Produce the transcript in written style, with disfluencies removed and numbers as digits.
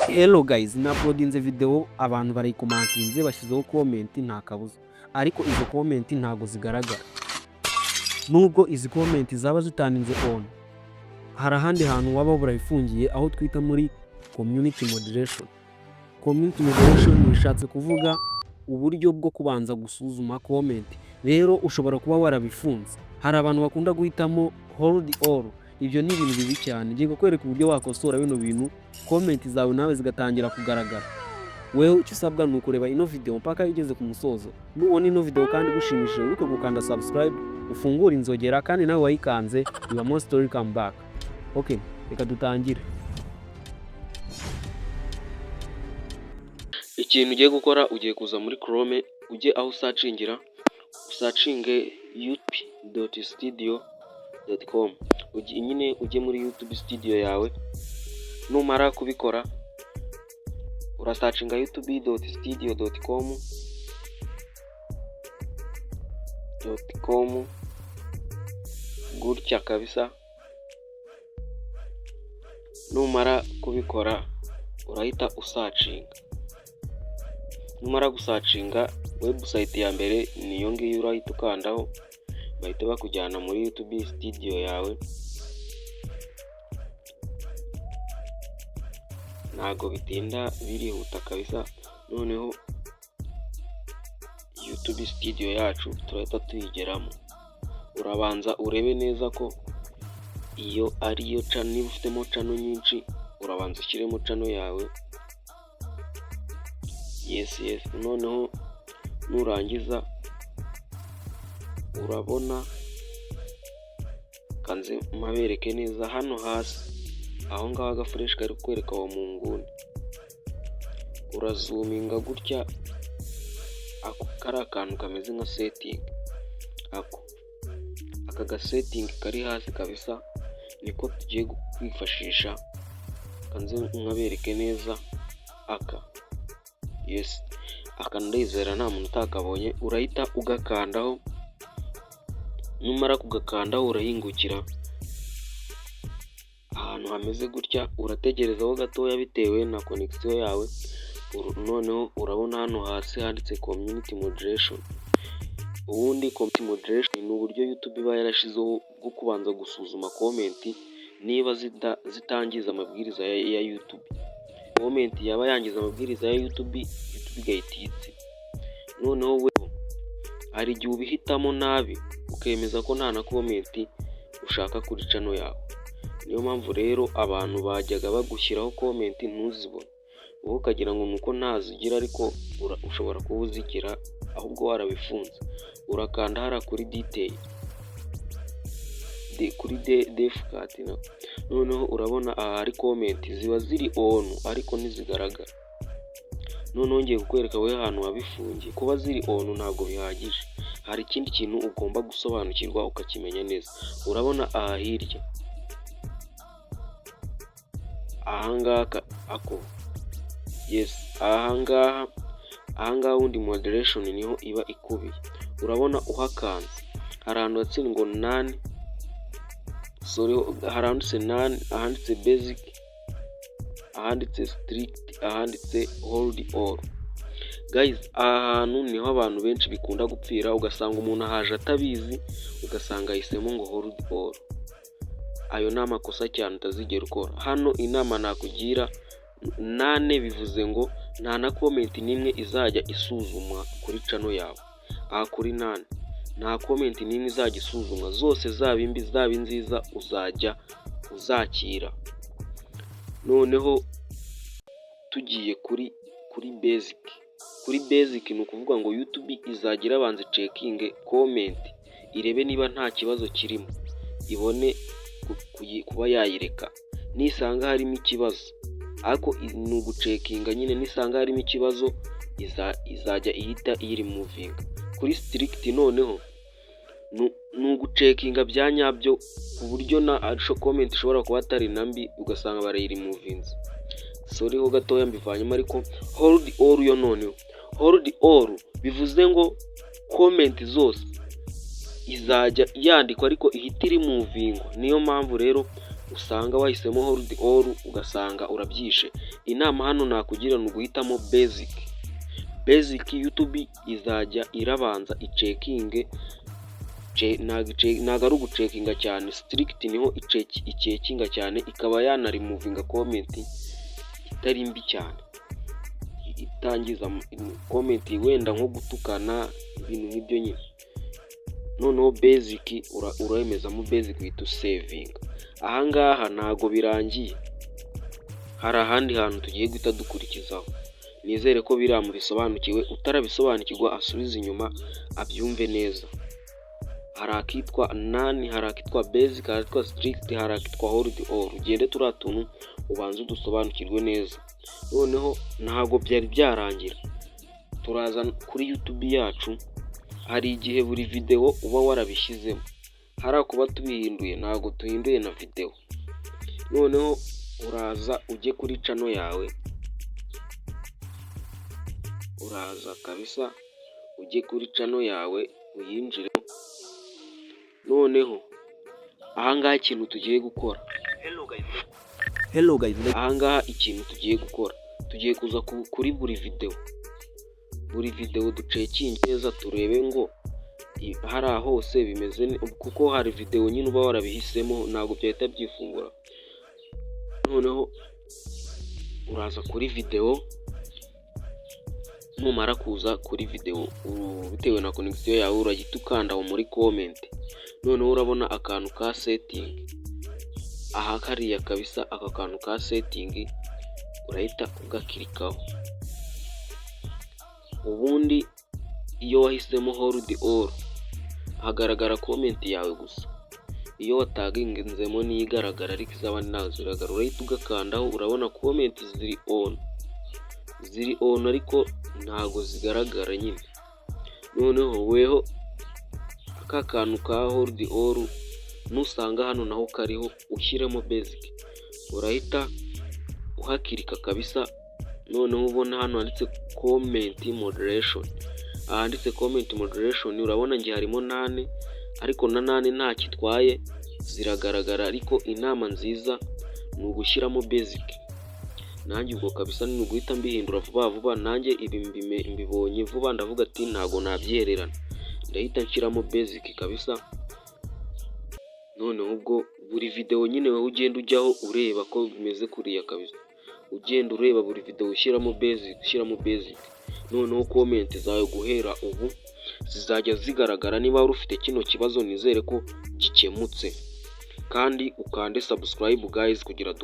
Hello guys, na uploadinze video, abantu barayicommentinze, bashyizeho comment, nta kabuza, ariko izo comment ntago zigaragara. Nubwo izi comment zaba ziturninze on, hari ahandi hantu waba burayifungiye, aho twita muri community moderation. Community moderation bishatse kuvuga uburyo bwo kubanza gusuzuma comment. Rero ushobora kuba warabifunze. Hari abantu bakunda guhitamo hold all. Ibyo ni ibintu bibi cyane. Ngiye kukwereka uburyo wakosora bino bintu, comment zawe nawe zigatangira kugaragara. Wewe icyo usabwa ni ukureba ino video mpaka igeze ku musozo. Nubona ino video kandi igushimishije, wibuke gukanda subscribe, ufungure inzogera, kandi nawe wayikanze, you are most welcome back. Okay, reka dutangire. Ikintu ugiye gukora, ugiye kuza muri Chrome, ujye aho usearchingira, usearchinge youtube.studio.com, nyine ujye muri YouTube Studio yawe. Numara kubikora, urasearchinga youtube.studio.com.com gutya kabisa. Numara kubikora, urahita usearchinga. Numara gusearchinga, website ya mbere niyo ngiyo, urahita ukandaho, bahita bakujyana muri YouTube Studio yawe. Ntago bitinda, birihuta kabisa. Noneho YouTube Studio yacu turahita tuyigeramo. Urabanza urebe neza ko iyo ariyo channel. Niba ufitemo channel nyinshi, urabanza ushyiremo channel yawe. Yes, noneho nurangiza urabona, kanze mpabereke neza hano hasi, aho ngaho agaflèche kari kukwereka aho mu nguni, urazoominga gutya, ako kari akantu kameze nka setting, ako aka gasetting kari hasi kabisa niko tugiye kwifashisha. Kanze nkabereke neza aka. Yes, aka ndizera nta muntu utakabonye. Urahita ugakandaho. Numara kugakandaho, urahingukira ahantu hameze gutya. Urategerezaho gatoya bitewe na connection yawe. Noneho urabona hano hasi handitse community moderation. Ubundi community moderation ni uburyo YouTube iba yarashyizeho bwo kubanza gusuzuma comment niba zitangiza amabwiriza ya YouTube. Comment yaba yangiza amabwiriza ya YouTube, YouTube igahita iyitsiba. Noneho we hari igihe ubihitamo nabi, ukemeza ko nta na comment ushaka kuri channel yawe. Niyo mpamvu rero abantu bajyaga bagushyiraho comment ntuzibone, wowe ukagira ngo ni uko ntazo ugira, ariko ushobora kuba uzigira ahubwo warabifunze. Urakanda hariya kuri detail, kuri default. Noneho urabona aha hari comment ziba ziri on ariko ntizigaragara. Noneho ngiye kukwereka wowe ahantu wabifungiye. Kuba ziri on ntabwo bihagije, hari ikindi kintu ugomba gusobanukirwa ukakimenya neza. Urabona aha hirya ahangaha ako, yes, ahangaha, ahangaha ubundi moderation niho iba ikubiye. Urabona uhakanze, hari ahantu handitse ngo none, sorry, hari ahanditse none, ahanditse basic, ahanditse strict, ahanditse hold all. Guys, aha hantu niho abantu benshi bikunda gupfira, ugasanga umuntu ahaje atabizi, ugasanga ahisemo ngo hold all. Ayo ni amakosa cyane utazigera ukora. Hano inama nakugira, none bivuze ngo nta na comment n'imwe izajya isuzumwa kuri channel yawe. Aha kuri none, nta comment n'imwe izajya isuzumwa, zose, zaba imbi zaba inziza, uzajya uzakira. Noneho tugiye kuri basic. Kuri basic ni ukuvuga ngo YouTube izajya irabanza icheckinge comment, irebe niba nta kibazo kirimo, ibone kuba yayireka. Nisanga harimo ikibazo, ariko ni ugucheckinga nyine, nisanga harimo ikibazo izajya ihita iyiremovinga. Kuri strict noneho ni ugucheckinga bya nyabyo, ku buryo na comment ishobora kuba atari na mbi, ugasanga barayiremovinze. Sorry ho gatoya mbivanyemo, ariko hold all yo, noneho hold all bivuze ngo comment zose izajya yandikwa ariko ihita iremovingwa. Niyo mpamvu rero Usanga wahisemo hold all, ugasanga urabyishe. Inama hano nakugira ni uguhitamo basic. Basic, YouTube izajya irabanza icheckinge, ntabwo ari ugucheckinga cyane. Strict niho icheckinga cyane, ikaba yanaremovinga comment itari mbi cyane, itangiza comment, wenda nko gutukana, ibintu nk'ibyo nyine. Noneho basic, uremezamo basic, uhita usavinga. Ahangaha ntago birangiye, hari ahandi hantu tugiye guhita dukurikizaho. Nizere ko biriya mubisobanukiwe. Utarabisobanukirwa asubize inyuma abyumve neza. Hari akitwa none, hari akitwa basic, hari akitwa strict, hari akitwa hold all. Ugende turiya tuntu ubanze udusobanukirwe neza. Noneho ntabwo byari byarangira, turaza kuri YouTube yacu. Hari igihe buri videwo uba warabishyizemo, hariya kuba tubihinduye ntabwo duhinduye na videwo. Noneho uraza ujye kuri channel yawe, uraza kabisa ujye kuri channel yawe uyinjiremo. Noneho ahangaha ikintu tugiye gukora, Hello guys. ahangaha ikintu tugiye gukora, tugiye kuza kuri buri videwo, buri videwo ducheckinge neza, turebe ngo hariya hose bimeze, kuko hari videwo nyine uba warabihisemo, ntabwo byahita byifungura. Noneho uraza kuri videwo, numara kuza kuri videwo, bitewe na connexion yawe, urahita ukanda aho muri comment. Noneho urabona akantu ka setting aha kariya kabisa. Aka kantu ka setting urahita ugaclickaho. Ubundi iyo wahisemo hold all, hagaragara comment yawe gusa. Iyo wataginzemo niyo igaragara, ariko iz'abandi ntabwo zigaragara. Urahita ugakandaho, urabona comment ziri on, ziri on, ariko ntabwo zigaragara nyine. Noneho weho ka kantu ka hold all, nusanga hano naho kariho, ushyiremo basic. Urahita uhaclicka kabisa. Noneho ubona hano handitse comment moderation. Ahanditse comment moderation, urabona nge harimo none, ariko na none ntacyo itwaye, ziragaragara. Ariko inama nziza ni ugushyiramo basic. Nanjye ubwo kabisa ni uguhita mbihindura vuba vuba. Nanjye ibi mbibonye vuba, ndavuga ati ntago nabyihererana, ndahita nshyiramo basic kabisa. Noneho ubwo buri videwo nyine wowe ugenda ujyaho ureba ko bimeze kuriya kabisa, ugenda ureba buri videwo ushyiramo basic, ushyiramo basic. Noneho comment zawe guhera ubu zizajya zigaragara. Niba wari ufite kino kibazo, nizere ko gikemutse, kandi ukande subscribe guys kugira